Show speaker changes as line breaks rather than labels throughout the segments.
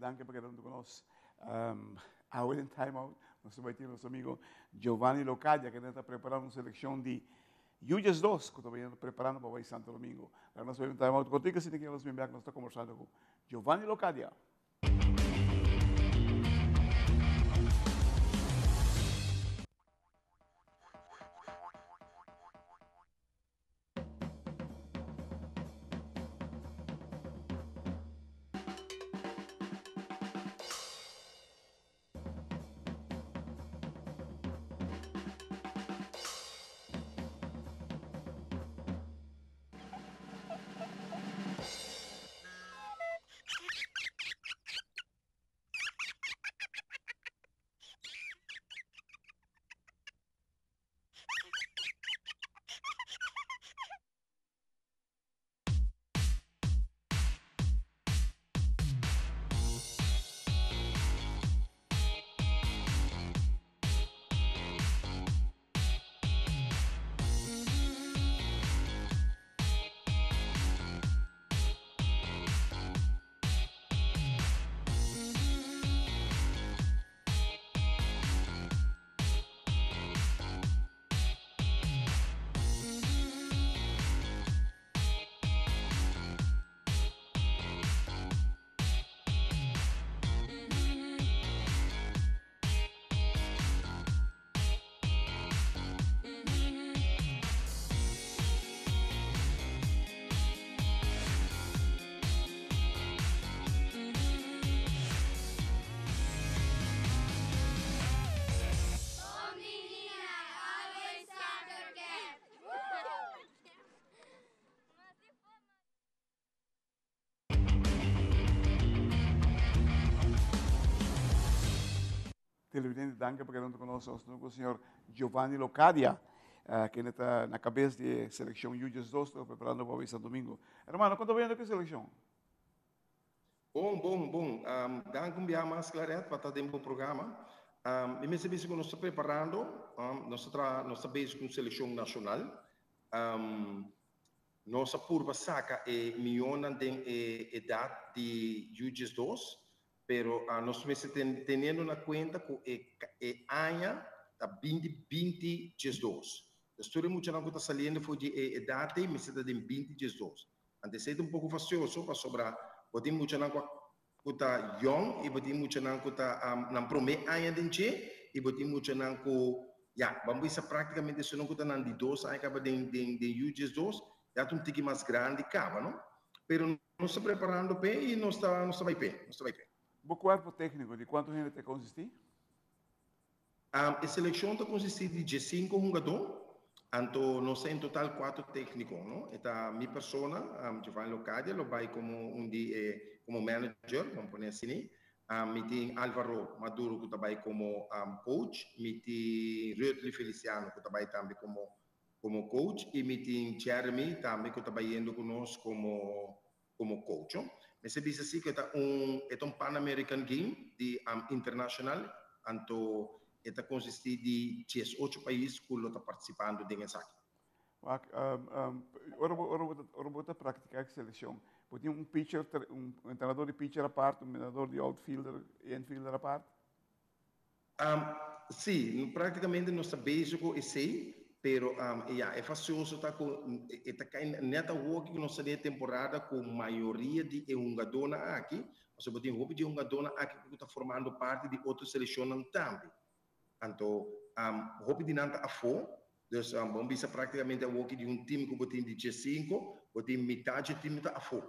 Danki pa keda huntu ku nos. Awe den Time Out nos ta bai tin nos amigo Giovanni Locadia kende ta preparando un selekshon di U12 ku ta bai preparando pa bai Santo Domingo. Laga nos bai un Time Out kortiku asina ke nos bin bek nos ta kombersando ku Giovanni Locadia. Televidente, danki pa keda huntu ku nos. Nos ta ku señor Giovanni Locadia, kende ta na kabes di e selekshon U12, ta preparando pa bai Santo Domingo. Hermano, kon ta bayendo ku e selekshon?
Bon, bon, bon. Danki un biaha mas, Claret, pa ta den bo programa. Mi mester bisa ku nos ta preparando, nos ta traha, nos ta bezig ku un selekshon nashonal. Nos a purba saka e mihónan den e edat di U12, pero nos mester teniendo na kuenta ku e e aña ta binti binti 12. Dus tur e muchanan ku ta saliendo for di e edat ei mester ta den binti 12. Anto esei ta un poko fastioso pasobra bo tin muchanan ku a ku ta yòn i bo tin muchanan ku ta nan promé aña den dje i bo tin muchanan ku ya ban bisa práktikamente esunnan ku ta nan di dos aña kaba den den den yu 12 ya ta un tiki mas grandi kaba no pero nos ta preparando p'e i nos ta nos ta bai p'e nos ta bai p'e.
Bo kuerpo tékniko di kuantu hende ta konsistí?
E selekshon ta konsistí di diesinko hungadó, anto nos ta en total kuater tékniko, no? E ta mi persona, Giovanni Locadia lo bai komo un di e komo manager, ban pone asina. Mi tin Alvaro Maduro ku ta bai komo coach, mi tin Rutly Feliciano ku ta bai tambe komo komo coach i mi tin Jeremy tambe ku ta bayendo ku nos komo komo coach. Mester bisa si ku e ta un e ta un Pan American Game di international anto e ta konsistí di 18 pais ku lo ta partisipando den esaki.
Wak, ora bo ora bo ta ora bo ta praktiká e selekshon, bo tin un pitcher un entrenador di pitcher apart, un entrenador di outfielder, infielder apart?
Sí, práktikamente nos ta bezig ku esei, pero ya, e fasioso ta ku e ta kai nèt awor ku nos ta den e temporada ku mayoria di e hungadónan aki, pasobra bo tin hopi di e hungadónan aki ku ta formando parti di otro selekshonnan tambe. Anto hopi di nan ta afó, dus bo bisa práktikamente awor di un tim ku bo tin di 15, bo tin mitad dje tim ta afó.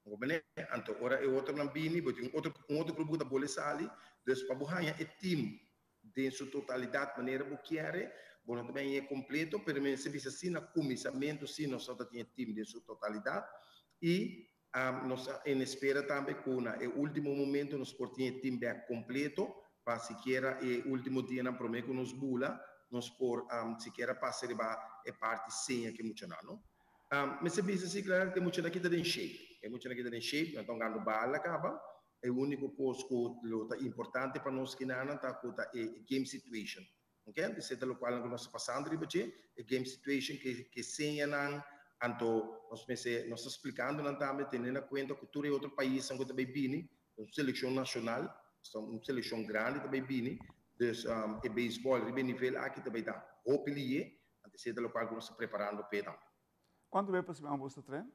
Bo bene, anto ora e otronan bini, bo tin un otro un otro grupo ku ta bole sali, dus pa bo haña e team den su totalidat manera bo kier, bo no ta bin hañ'é kompleto, pero mi mester bisa si na kuminsamentu si nos no ta tin e team den su totalidat i nos ta en espera tambe ku na e ultimo momento nos por tin e team bèk kompleto pa sikiera e ultimo dianan promé ku nos bula nos por sikiera pasa riba e parti seña ku e muchanan, no? Mester bisa si claro cu e muchanan aki ta den shape. E muchanan aki ta den shape, nan ta hungando bala caba. E unico cos cu lo ta importante pa nos kinanan ta cu ta e game situation. Ok, esey ta locual cu nos ta pasando riba dje, e game situation ke ke señanan, anto nos mester nos ta splicando nan tambe teniendo na cuenta cu tur e otro paisnan cu ta bay bini. Un selekshon nashonal, un selekshon grandi ta bai bini, dus e beisbòl riba e nivel aki ta bai ta hopi lié, anto esei ta lokual ku nos ta preparando p'e tambe.
Kuantu be pa siman boso ta train?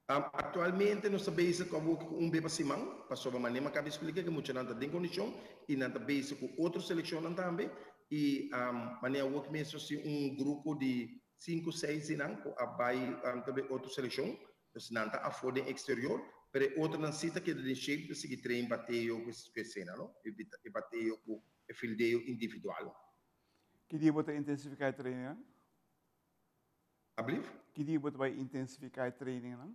Aktualmente nos ta bezig ku awoki ku un be pa siman, pasobra manera mi a kaba di splika ku e muchanan ta den kondishon i nan ta bezig ku otro selekshonnan tambe i manera awoki mes nos tin un grupo di sinku seis di nan ku a bai tambe otro selekshon, dus nan ta afó den eksterior, pero e otronan si ta keda den shape ta sigui train bateo ku esena no, e bateo ku e fildeo individual.
Ki dia bo ta intensifiká e trainingnan?
Ablief?
Ki dia bo ta bai intensifiká e trainingnan?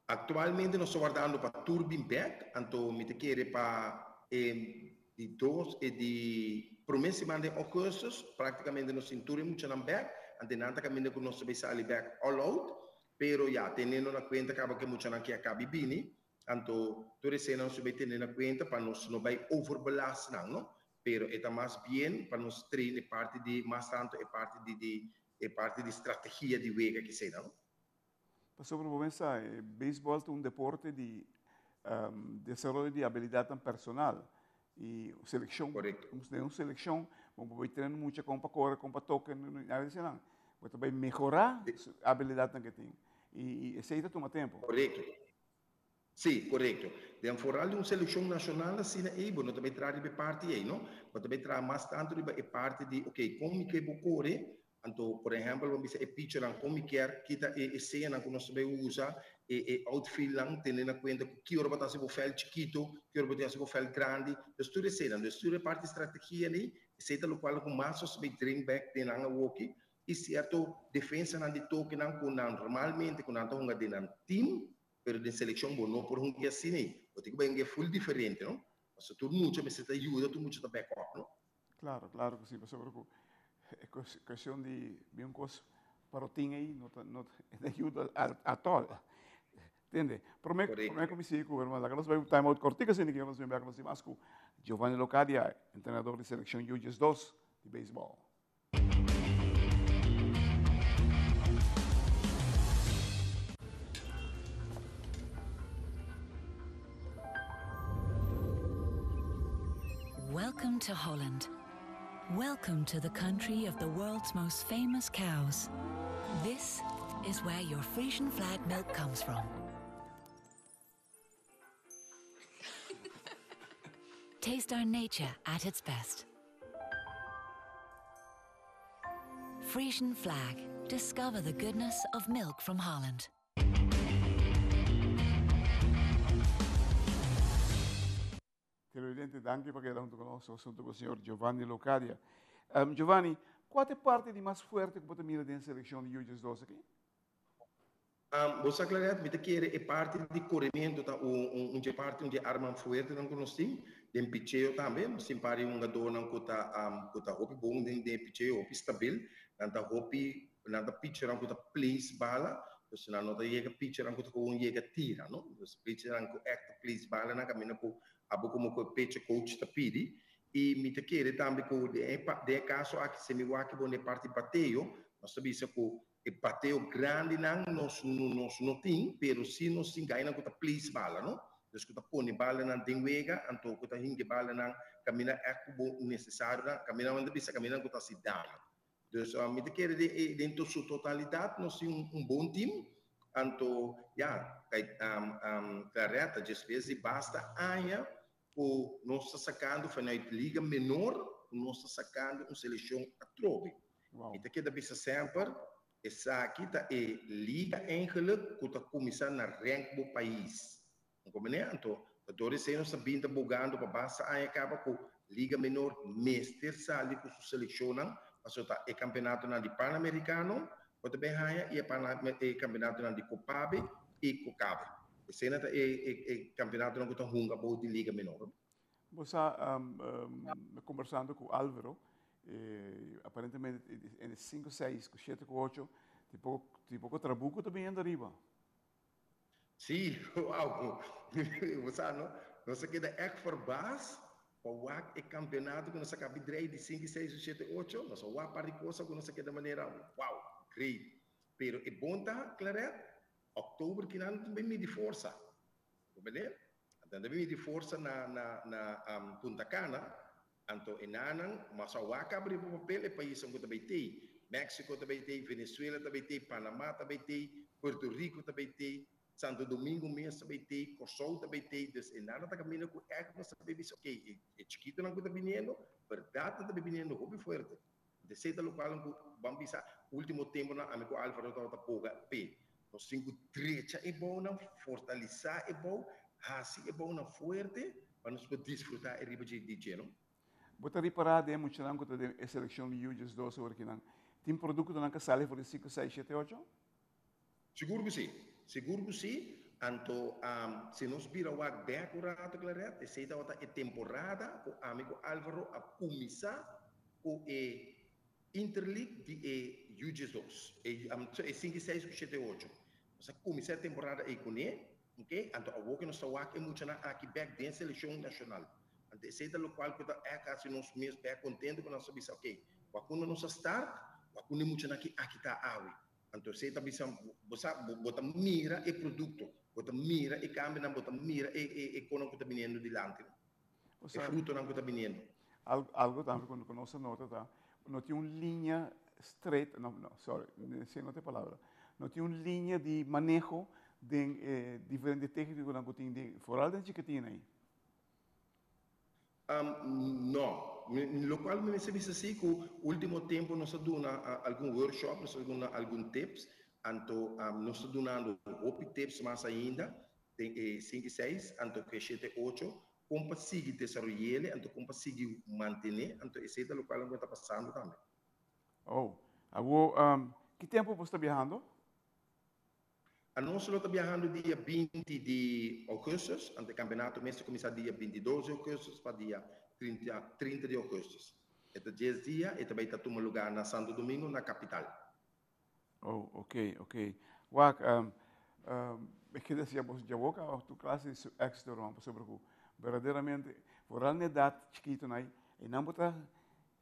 Aktualmente nos ta wardando pa tur bin bèk, anto mi ta kere pa e di dos e di promé siman den ougùstùs praktikamente nos tin tur e muchanan bèk, anto nan ta kaminda ku nos ta bai sali bèk all out, pero ya teniendo na kuenta kaba ku e muchanan ke a kabi bini, anto tur esei nos ta bai tene na kuenta pa nos no bai overbelast nan no, pero e ta mas bien pa nos train e parti di mas tanto e parti di di e parti di strategia di wega kisei nan.
Pasobra bo mester sa, e beisbòl ta un deporte di desaroyo di abilidatnan personal i selekshon.
Korekto.
Den un selekshon bo por bai trena mucha kon pa kore, kon pa toka, nada di eseinan. Bo ta bai mehorá abilidatnan ke tin i esei ta tuma tempu.
Korekto. Sí, korekto. Den foral di un selekshon nashonal asina ei, bo no ta bai traha riba e parti ei, no. Bo ta bai traha mas tantu riba e parti di, oke, kon mi ke bo kore? Anto, por ehèmpel, bo bisa e pichernan kon mi kier kita e eseanan ku nos ta bai usa, e e outfieldnan, tene na kuenta ku ki ora bo ta hasi bo vèlt chikitu, ki ora bo ta hasi bo vèlt grandi. Dus tur eseinan, dus tur e parti strategia ei, esei ta lokual ku mas nos ta bai dring bèk den nan awoki i sierto defensanan di tokenan ku nan normalmente ku nan ta hunga den nan tim, Pero den seleccion bo no por hunga asina ei. Bo tin cu bay hunga full diferente, no? Pasobra tur mucha mester ta yuda, tur mucha ta back up, no?
Claro, claro cu si, pasobra cu e cuestion di bin un cos parotin ei no ta, no ta yuda at all. Tende? Prome, prome cu mi sigui cu hermano, laga nos bay un time out cortico asina ki nos bin bek nos tin mas cu Giovanni Locadia, entrenador di seleccion U 12 di baseball.
Welcome to Holland. Welcome to the country of the world's most famous cows. This is where your Frisian flag milk comes from. Taste our nature at its best. Frisian flag. Discover the goodness of milk from Holland.
Televidente, danki pa keda huntu ku nos, huntu ku señor Giovanni Locadia. Um, Giovanni, kua ta e parti di mas fuerte ku bo ta mira den selekshon di U12 aki?
Bo sa Claret, mi ta kere e parti di korementu ta un dje parti, un dje armanan fuertenan ku nos tin. Den picheo tambe nos tin par di hungadónan ku ta ku ta hopi bon den den e picheo, hopi stabil. Nan ta hopi, nan ta pichernan ku ta place bala, dus nan no ta yega pichernan ku ta gewoon yega tira, no. Dus pichernan ku ègt ta place bala nan kaminda ku abo komo ku e pitcher coach ta pidi. I mi ta kere tambe ku den e den e kaso aki si mi wak bon den e parti bateo, nos ta bisa ku E bateo grandinan nos nos no tin, pero si nos tin gainan ku ta place bala, no? Dus ku ta pone balanan den wega, anto ku ta hinka e balanan kaminda ègt ku bo nesesarionan, kaminda nan ta bisa kaminda ku ta hasi daño. Dus mi ta kere den e den su totalidat nos tin un un bon team, anto ya, Claretta despues di basta aña ku nos ta sakando vanuit liga menor ku nos ta sakando un selekshon atrobe. Mi ta keda bisa semper, esaki ta e liga eigenlijk ku ta kuminsá na renk bo pais. No komprendé? Anto, ta dor esei nos ta bin ta bogando pa basta aña kaba ku liga menor mester sali ku su selekshonnan, pasobra ta e kampeonatonan di Panamerikano bo ta bin haña i e kampeonatonan di Kopabe i Kokabe. Esei ta e e kampeonatonan ku ta hunga bou di liga menor.
Bo sa, kombersando ku Alvaro, aparentemente en e sinku, seis, ku shete, ku ocho, tin poko tin poko trabuku ta biniendo ariba.
Sí, wow! Bo sa no, nos a keda ègt verbaas pa wak e kampeonato ku nos a kabi drei di sinku, seis, shete, ocho. Nos a wak par di kosa ku nos a keda manera, wow, great! Pero e bon ta, Claret, Oktober kinan ta bin midi forsa. Comprende? Anto nan ta miti forsa na na na um, Punta Cana, anto e nanan mas a wak abri pa papel e paisnan ku ta bai tei. Mexico ta bai tei, Venezuela ta bai tei, Panama ta bai tei, Puerto Rico ta bai tei, Santo Domingo mes ta bai tei, Kòrsou ta bai tei. Dus e nanan ta kaminda ku ègt nos ta bai bisa, ok, e e chikitonan ku ta biniendo, bèrdat nan ta bai biniendo hopi fuerte. Di esei ta lokual ku ban bisa último tempunan ami ku Alvaro tabata boga p'e. Nos tin ku drecha e bounan, fortalisá e bou, hasi e bounan fuerte pa nos por disfrutá e riba dje di dje, no?
Bo ta ripará den e muchanan ku ta den e selekshon di U 12 ora ki nan tin produktonan ku a sali for di sinku, seis, shete, ocho?
Sigur ku si. Sigur ku si. Anto, si nos bira wak bek un rato, Claret, esei tabata e temporada ku ami ku Alvaro a kuminsá ku e Interleague di e U 12, e e sinku i seis ku shete i ocho. Nos a kuminsá e temporada ei kuné, oke. Anto awor ku nos ta wak e muchanan aki bek den selekshon nashonal. Anto esei ta lokual ku ta èk hasi nos mes bek kontentu ku nos a bisa, oke, wak unda nos a start, wak unda e muchanan aki aki ta awe. Anto esei ta bisa, bo sa, bo, bo ta mira e produkto, bo ta mira e kambionan, bo ta mira e, e, e konan ku ta biniendo dilanti,
O
e
sea,
frutonan ku ta biniendo.
Algo, algo tambe ku, ku nos a nota ta, no tin un liña straight, no, no, sorry, esei no ta e palabra. No tin un liña di maneho den e diferente téknikonan ku tin den, foral den chikitin ei.
No. Locual mi mester bisa si cu ultimo tempo nos a duna algun workshop, nos a duna algun tips, anto nos ta dunando hopi tips mas ainda den e sinku i seis, anto cu e shete ocho, con pa sigui desaroyele, anto con pa sigui mantene, anto esey ta locual cu ta pasando tambe.
Oh, awor ki tempo bo sta biahando?
Anos lo ta biahando dia 20 di augustus, anto e campeonato mes ta cuminsa dia 22 di augustus pa dia 30, 30 di augustus. E ta 10 dia, e ta bay ta tuma lugar na Santo Domingo, na capital.
Oh, ok, ok. Wak, um, um, mi ke desia bos djaboka of tur clase di su éxito ruman, pasobra ku berdaderamente, vooral na edad chikito nai, einan bo ta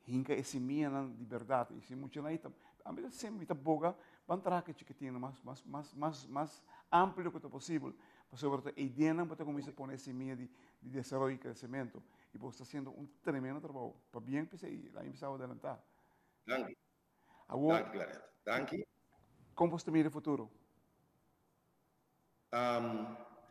Hinka e simianan di bèrdat i si muchanan ei ta, ami ta semper mi ta boga ban traha ku e chikitinnan mas mas mas mas mas amplio ku ta posibel, pasobra ta eideanan bo ta kuminsá pone e simia di di desaroyo i kresementu i bo sta hasiendo un tremendo trabou. Pabien p'esei, laga mi bisa bo adelantá.
Danki.
Awor,
Danki, Claret. Danki.
Kon bo sta mira e futuro?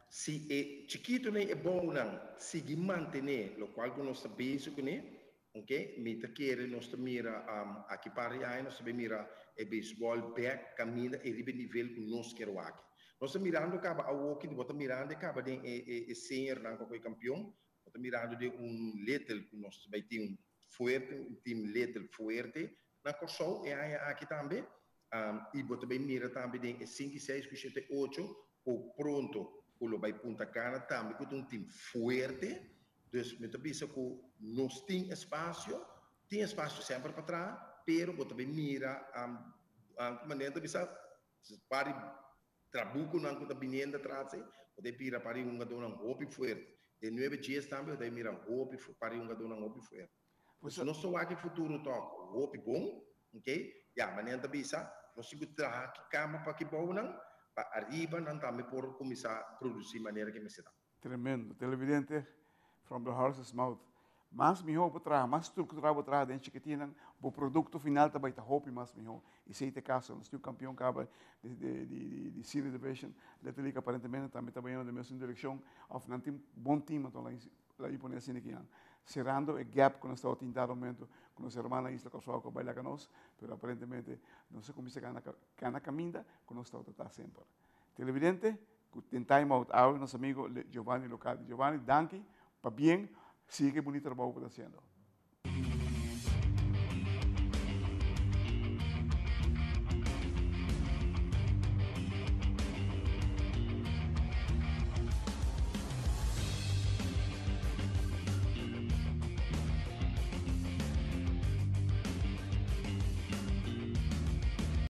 Si e chikitonan i e bounan sigui mantené lokual ku nos ta bezig kuné, oke, mi ta kere nos ta mira aki par di aña nos ta bin mira e beisbòl bèk kaminda e riba e nivel ku nos kier wak. Nos ta mirando kaba awoki, bo ta mirando e kaba den e e seniornan ku a koe kampion, bo ta mirando den un little ku nos ta bai tin un fuerte, un team little fuerte na Kòrsou e aña aki tambe. I bo ta bai mira tambe den e sinku i seis ku shete ocho ku pronto ku lo bai Punta Cana tambe ku ta un tim fuerte. Dus mi ta bisa ku nos tin espasio, tin espasio semper pa traha, pero bo ta bai mira ku manera ta bisa par di trabukunan ku ta biniendo atras ei, bo ta bai mira par di hungadónan hopi fuerte. Den nuebe dies tambe bo ta bai mira hopi par di hungadónan hopi fuerte. Pues nos ta wak e futuro tok hopi bon, ok? Ya, manera nan ta bisa, nos tin ku traha ki kama pa ki bounan, pa ariba nan tambe por kuminsá produsí manera ke mester ta.
Tremendo. Televidente, from the horse's mouth. Mas mihó bo traha, mas strukturá bo traha den chikitinnan, bo produkto final ta bai ta hopi mas mihó. I esei ta e kaso. Nos tin un kampion kaba di di di di Senior Division, Little League aparentemente tambe ta bayendo den mesun direkshon, òf nan tin bon tim anto La i pone asina ki nan, serando e gap ku nos tabatin dado momento ku nos hermana Isla Kòrsou ku a bai laga nos, pero aparentemente nos a kuminsá gana gana kaminda ku nos tabata ta semper. Televidente ku den time out awe nos amigo Giovanni Locardi. Giovanni, danki, pabien, sigui ku e bunita trabou ku bo ta hasiendo.